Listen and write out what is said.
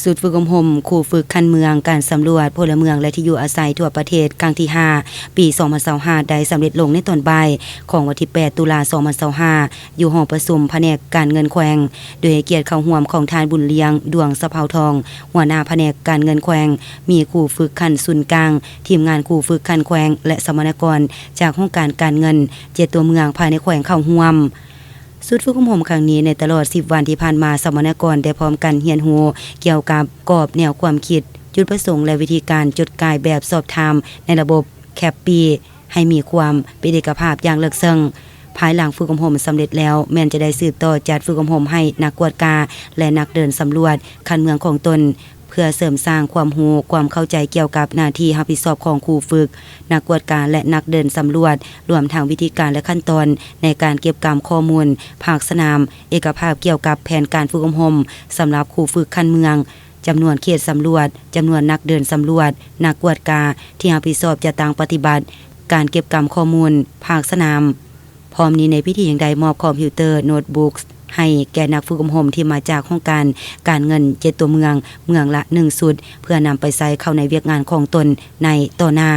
ຊຸດຝຶກອົບຮົມຄູຝຶກຂັ້ນເມືອງ ການສຳຫຼວດພົນລະເມືອງ ແລະ ທີ່ຢູ່ອາໄສທົ່ວປະເທດ ຄັ້ງທີຫ້າ ປີສອງພັນຊາວຫ້າ ໄດ້ສຳເລັດລົງໃນຕອນບ່າຍຂອງວັນທີແປດ ຕຸລາ ສອງພັນຊາວຫ້າ ຢູ່ຫໍປະຊຸມພະແນກການເງິນແຂວງ ໂດຍໃຫ້ກຽດເຂົ້າຮ່ວມຂອງທ່ານ ບຸນລຽງ ດວງສະເພົາທອງ ຫົວໜ້າພະແນກການເງິນແຂວງ, ມີຄູຝຶກຂັ້ນສູນກາງ, ທີມງານຄູຝຶກຂັ້ນແຂວງ ແລະ ສຳມະນາກອນຈາກຫ້ອງການການເງິນເຈັດຕົວເມືອງພາຍໃນແຂວງເຂົ້າຮ່ວມ. ຊຸດຝຶກອົບຮົມຄັ້ງນີ້ ໃນຕະຫຼອດສິບວັນທີ່ຜ່ານມາ, ສຳມະນາກອນໄດ້ພ້ອມກັນຮຽນຮູ້ກ່ຽວກັບກອບແນວຄວາມຄິດ, ຈຸດປະສົງ ແລະ ວິທີການຈົດກ່າຍແບບສອບຖາມໃນລະບົບ CAPI ໃຫ້ມີຄວາມເປັນເອກະພາບຢ່າງເລິກເຊິ່ງ. ພາຍຫຼັງຝຶກອົບຮົມສຳເລັດແລ້ວ, ແມ່ນຈະໄດ້ສືບຕໍ່ຈັດຝຶກອົບຮົມໃຫ້ນັກກວດກາ ແລະ ນັກເດີນສຳຫຼວດຂັ້ນເມືອງຂອງຕົນ, ເພື່ອເສີມສ້າງຄວາມຮູ້, ຄວາມເຂົ້າໃຈກ່ຽວກັບໜ້າທີ່ຮັບຜິດຊອບຂອງຄູຝຶກ, ນັກກວດກາ ແລະ ນັກເດີນສຳຫຼວດ, ລວມທັງວິທີການ ແລະ ຂັ້ນຕອນໃນການເກັບກຳຂໍ້ມູນພາກສະໜາມ, ເອກະພາບກ່ຽວກັບແຜນການຝຶກອົບຮົມສຳລັບຄູຝຶກຂັ້ນເມືອງ, ຈຳນວນເຂດສຳຫຼວດ, ຈຳນວນນັກເດີນສຳຫຼວດ, ນັກກວດກາທີ່ຮັບຜິດຊອບຈັດຕັ້ງປະຕິບັດການເກັບກຳຂໍ້ມູນພາກສະໜາມ. ພ້ອມນີ້ໃນພິທີຍັງໄດ້ມອບຄອມພິວເຕີ, ໂນ້ດບຸກ ໃຫ້ແກ່ນັກຝຶກອົບຮົມທີ່ມາຈາກຫ້ອງການການເງິນເຈັດຕົວເມືອງ, ເມືອງລະໜຶ່ງຊຸດ, ເພື່ອນຳໄປໃຊ້ເຂົ້າໃນວຽກງານຂອງຕົນໃນຕໍ່ໜ້າ.